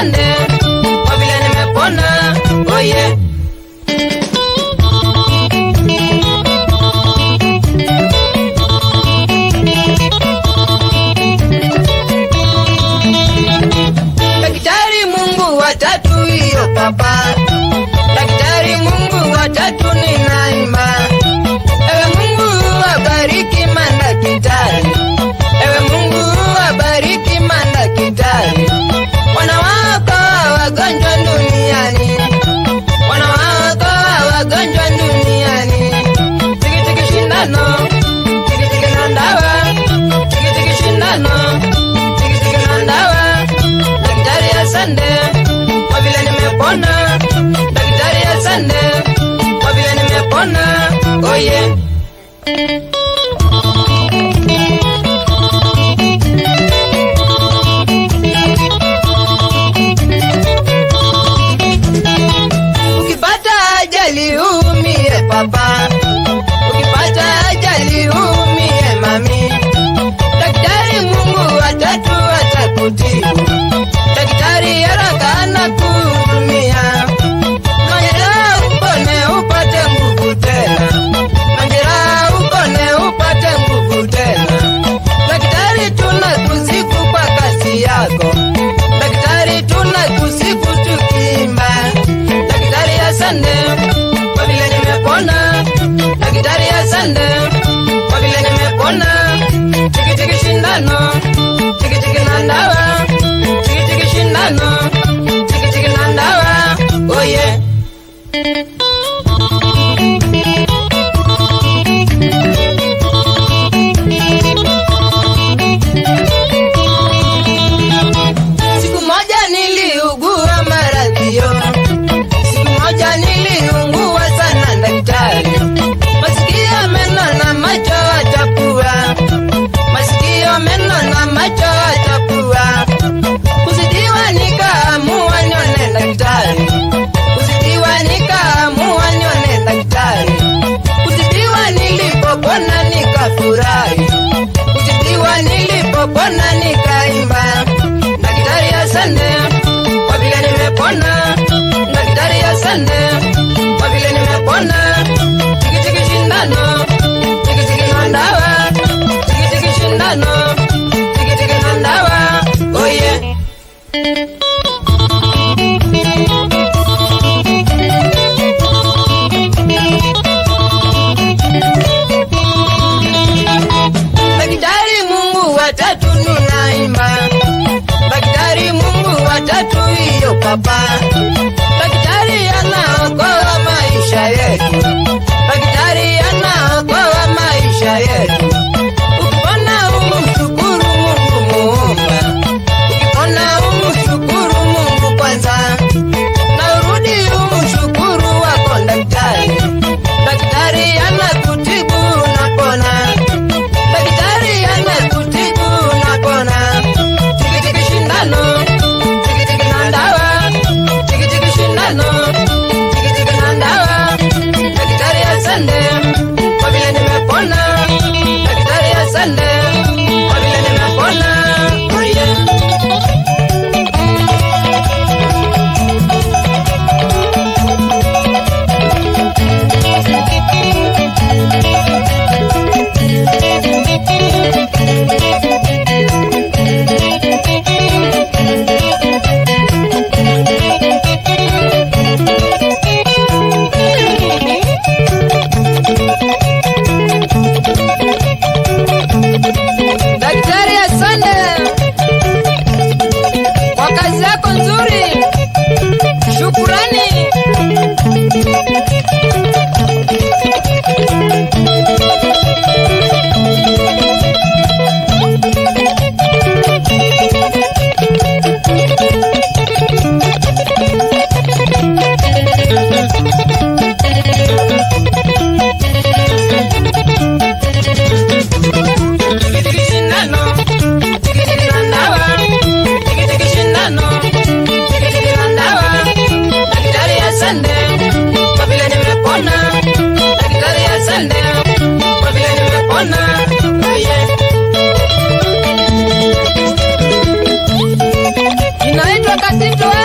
asante kwa vile nimepona, oh yeah. Daktari Mungu watatu hiyo papa, Daktari Mungu watatu ninaimba. Ewe Mungu wabariki madaktari, ewe Mungu wabariki madaktari, wanawaokoa wagonjwa duniani, wanawaokoa wagonjwa duniani. Tikitiki shindano, tikitiki na dawa, tikitiki shindano, tikitiki na dawa. Daktari asante kwa vile nimepona, daktari asante kwa vile nimepona, oh yeah. Ukipata ajali umie papa, ukipata ajali umie mami, daktari Mungu watatu atakutibu, daktari haraka anakuhudumia. Majeraha upone upate nguvu tena, majeraha upone upate nguvu tena. Daktari tunakusifu kwa kazi yako, daktari tunakusifu tukiimba. Daktari asante kwa vile nimepona, daktari asante kwa vile nimepona. Tikitiki shindano, tikitiki na dawa, tikitiki shindano, tikitiki na dawa, oh yeah. Siku moja niliugua maradhio, siku moja niliungua sana daktari, masikio, meno na macho achapua, masikio, meno na macho achapua. Kuzidiwa nikaamua nione daktari, kuzidiwa nikaamua nione daktari, kuzidiwa nilipopona nikafurahi, kuzidiwa nilipopona nikaimba. Daktari asante kwa vile nimepona, daktari asante kwa vile nimepona. Tikitiki shindano, tikitiki na dawa, tikitiki shindano, tikitiki na dawa, oh yeah. Daktari Mungu watatu ninaimba, daktari Mungu watatu hiyo papa, daktari anaokoa maisha yetu, daktari anaokoa maisha yetu. Ukipona umshukuru Mungu Muumba, ukipona umshukuru Mungu kwanza, na urudi umshukuru wako daktari. Daktari anakutibu unapona, daktari anakutibu unapona. Tikitiki shindano, tikitiki na dawa, tikitiki Katito.